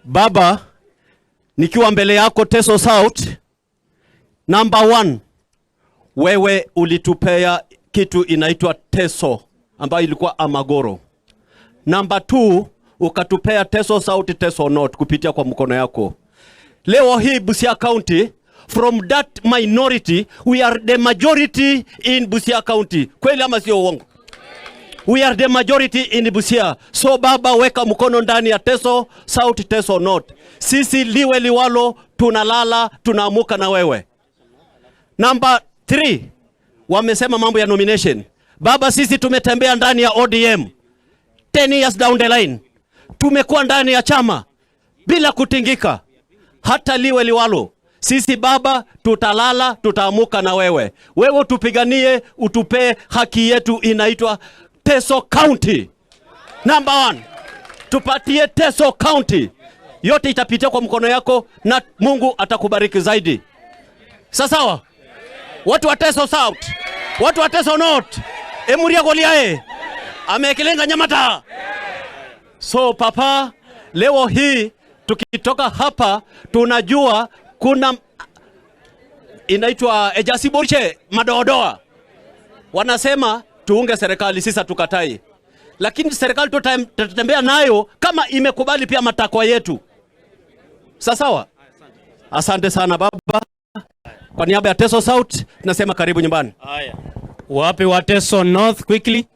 Baba, nikiwa mbele yako Teso South, number one, wewe ulitupea kitu inaitwa Teso ambayo ilikuwa Amagoro. Number two, ukatupea Teso South, Teso North kupitia kwa mkono yako. Leo hii Busia County, from that minority we are the majority in Busia County. Kweli ama sio uongo? We are the majority in Busia. So baba, weka mkono ndani ya Teso South, Teso North. Sisi liwe liwalo, tunalala tunaamuka na wewe. Number 3, wamesema mambo ya nomination. Baba, sisi tumetembea ndani ya ODM 10 years down the line, tumekuwa ndani ya chama bila kutingika, hata liwe liwalo. Sisi baba, tutalala tutaamuka na wewe. Wewe tupiganie, utupee haki yetu inaitwa Teso County. Number one, tupatie Teso County, yote itapitia kwa mkono yako na Mungu atakubariki zaidi. Sawa, watu wa Teso South, watu wa Teso North, emuria goliae amekilenga nyamata. So papa, leo hii tukitoka hapa tunajua kuna inaitwa ejasiborche madoadoa, wanasema tuunge serikali, sisi hatukatai, lakini serikali tutatembea nayo kama imekubali pia matakwa yetu. Sawa, asante sana baba. Kwa niaba ya Teso South tunasema karibu nyumbani. Haya. Wapi wa Teso North quickly?